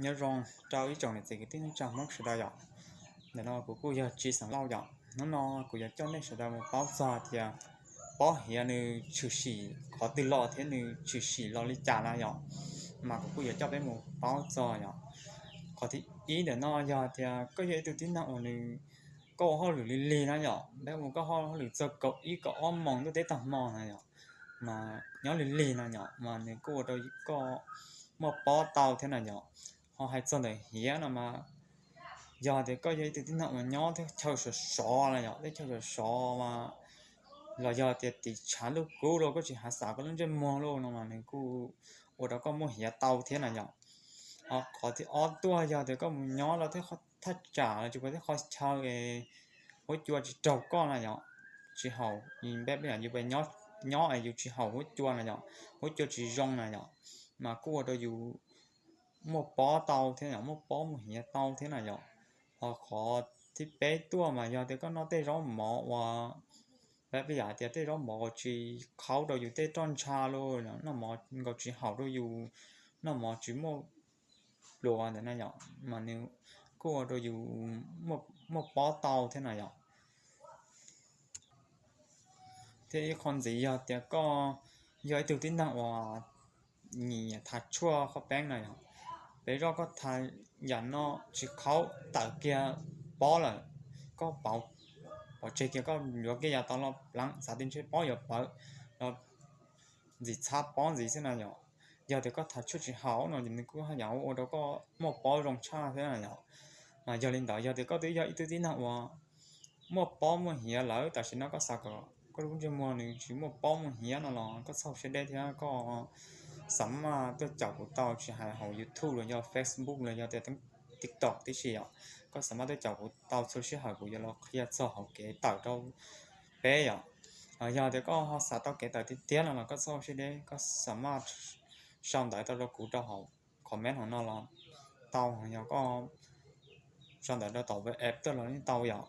Nyob zoo rau ib tsoom niam txiv kwv tij neej tsa Hmoob sawv daws yom. Ntawm no kuv kuj yog Tsis Xeem Lauj yom. Hnub no kuv yuav coj nej sawv daws mus paub txog tias pob hiav nws tshwm sim qhov twg los thiab nws tshwm sim los li cas na yom. Mas kuv kuj yuav coj peb mus paub txog yom. Qhov thib ib ntawm no yog tias koj yog ib tug tib neeg uas nws, koj ua hauj lwm lig lig na yom, peb mus koj ua hauj lwm txog kaum ib kaum ob moos ntuj teb tag hmo na yom, mas nyob lig lig na yom, mas nws kuj ua rau koj muaj pob tau thiab na yom. Ho hais txog ntawm hiav no mas yog tias koj yog ib tug tib neeg uas nyob teb chaws sov sov na yom, teb chaws sov sov mas los yog tias tim tshav ntuj kub los koj tsis hav xav koj lub ntsej muag los no mas nws kuj ua rau koj muaj hiav tau thiab na yom. Ho qhov thib ob tuaj yog tias koj mus nyob rau tej thaj tsam los tsis puas tej qhov chaw es huab cua tsis raug koj na yom, tsis haum, peb yus nyob es yus tsis haum huab cua na yom, huab cua tsis zoo na yom, mas kuj ua rau yus muaj pob tau thiab yom, muaj pob muaj hiav tau thiab na yom. Ho qhov thib peb tuaj mas yog tias koj noj tej zaub mov uas, peb yam tias tej zaub mov uas tsis qhaub rau yus tej roj ntsha los, noj mov nkaus tsis haum rau yus, noj mov tsis muaj pluav ntawd na yom, mas nws kuj ua rau yus muaj pob tau thiab na yom. Thiab ib qho ntxiv yog tias koj yog ib tug tib neeg uas nyiam thav tshuaj qhov peeb na yom, peb zoj koj thav yam no tsis qhaub tawm kiag pob lawm, koj pauv pov tseg kiag koj yuav kiag yav tod los pleev xav tias ntshe pob yuav pawv los ntxim txhab pob ntxiv xwb na yom. Yog tias koj thav tshuaj tsis haum no ces nws kuj haj yam ua rau koj muaj pob zoo tshaj thiab na yom. Mas yog li ntawd yog tias koj twb yog ib tug tib neeg uas muaj pob muaj hiav lawm tam sim no koj xav kom koj lub ntsej muag nws tsis muaj pob muaj hiav no los koj txhob siab deb thiab koj xa maj tuaj caum kuv tau, tsis hais hauv YouTube los yog Facebook los yog tias TikTok tib si yom. Koj xa maj tuaj caum kuv tau txhua sij hawm kuv yuav los qhia txog hauv kev tawm rau peb yom. Yog tias koj ho xav tau kev tawm tiag tiag no los koj txhob siab deb, koj xa maj sau ntawv tau rau kuv rau hauv comment hauv no los tau, yog koj sau ntawv rau tom web app tuaj los yeej tau yom.